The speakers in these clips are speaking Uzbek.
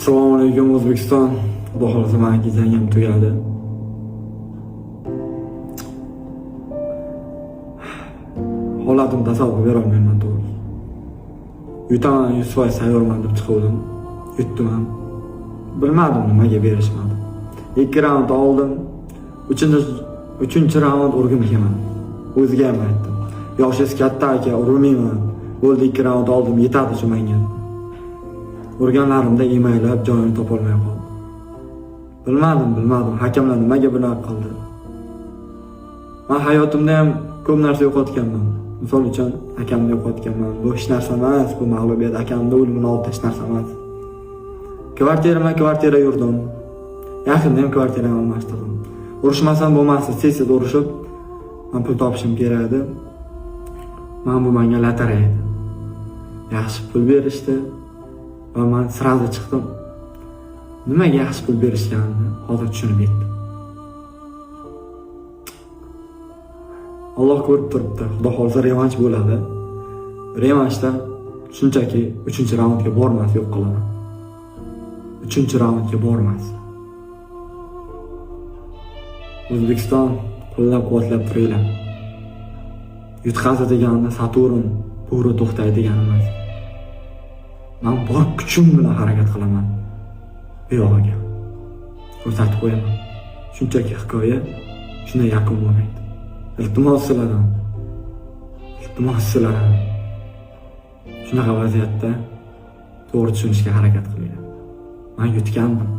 Assalomu alaykum, O'zbekiston. Xudo xohlasa, maniki jangim tugadi. Holatimni tasavvur qilib berolmayman to'g'risi. Yutaman, 100% tayyorman deb chiquvdim. Yutdim ham. Bilmadim, nimaga berishmadi. 2 raund oldim. Uchinchi raund urgim kelmadi. O'ziga ham aytdim. Yoshingiz katta aka, urmayman. Bo'ldi, 2 raund oldim, yetadi shu menga. Urganlarimda emaylab joyini topolmay qoldim. Bilmadim, hakamlar nimaga bunaqa qildi. Men hayotimda ham ko'p narsa yo'qotganman. Misol uchun, akamni yo'qotganman. Bu hech narsa emas, bu mag'lubiyat akamni o'limini oldida hech narsa emas. Kvartirama kvartira yurdim. Yaqinda ham kvartirani almashtirdim. Urushmasam bo'lmasdi, tez-tez urushib, men pul topishim kerak edi. Man bu menga lotereya edi. Yaxshi pul berishdi va man сразу chiqdim. Nimaga yaxshi pul berishganini hozir tushunib yetdim. Alloh ko'rib turibdi. Xudo xohlasa, revansh bo'ladi. Revanshda shunchaki 3-raundga bormas, yo'q qilaman. 3-raundga bormas. O'zbekiston, qo'llab-quvvatlab turinglar. Yutqazdi deganda Saturn bo'ri to'xtaydi degani emas. Men bor kuchim bilan harakat qilaman. Bu yog'iga ko'rsatib qo'yaman. Shunchaki hikoya shunday yakun bo'lmaydi. Iltimos sizlardan. Iltimos sizlardan. Shunaqa vaziyatda to'g'ri tushunishga harakat qilinglar. Men yutgandim.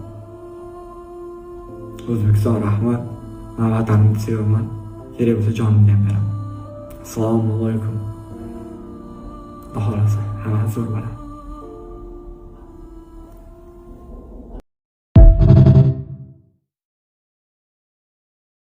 O'zbekiston, rahmat. Men vatanimni sevaman. Kerak bo'lsa, jonimni ham beraman. Assalomu alaykum. Xudo xohlasa, hammasi zo'r bo'ladi.